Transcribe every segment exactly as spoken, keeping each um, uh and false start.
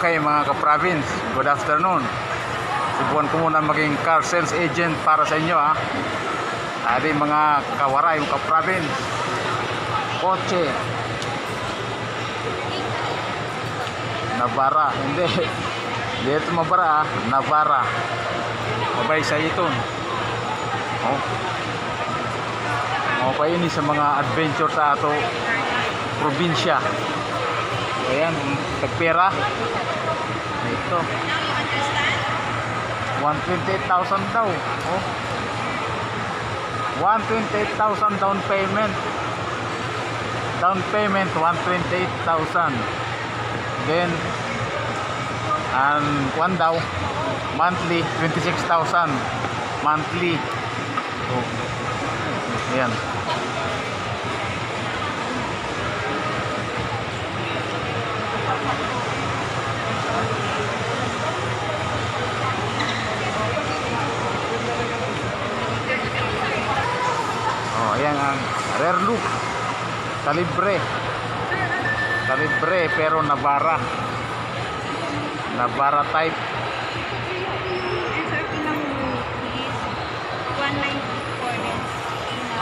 Okay, mga ka-province, good afternoon. Subukan ko muna maging car sales agent para sa inyo, ha. Adi, mga kawaray, mga ka-province. Kotse. Navara, hindi. Hindi ito Mavara, ha. Navara. Mabay sa iton. Oh. Mao pa ini sa mga adventure sa ato probinsya. Ayan, tagpera. Ito. One twenty-eight thousand daw. Oh. One twenty-eight thousand down payment. Down payment, one twenty-eight thousand. Then, an kuan daw, monthly, twenty-six thousand. Monthly. Oh. Ayan. Oh, ayan an rear look. Kalibre. Kalibre, pero Navara. Navara type. Ang sarap ng is one ninety-four.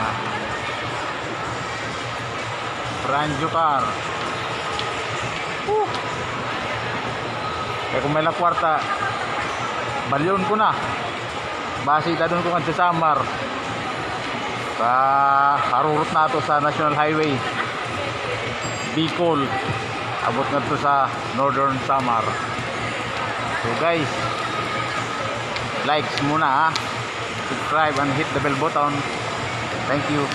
Ah. Brand new car. Woo! Kay kon may la kwarta, balyon ko na. Basi dadon ko ngadto Samar. Sa harurot nato sa National Highway Bicol, abot ngadto sa Northern Samar. So guys, likes muna, ha. Subscribe and hit the bell button. Thank you.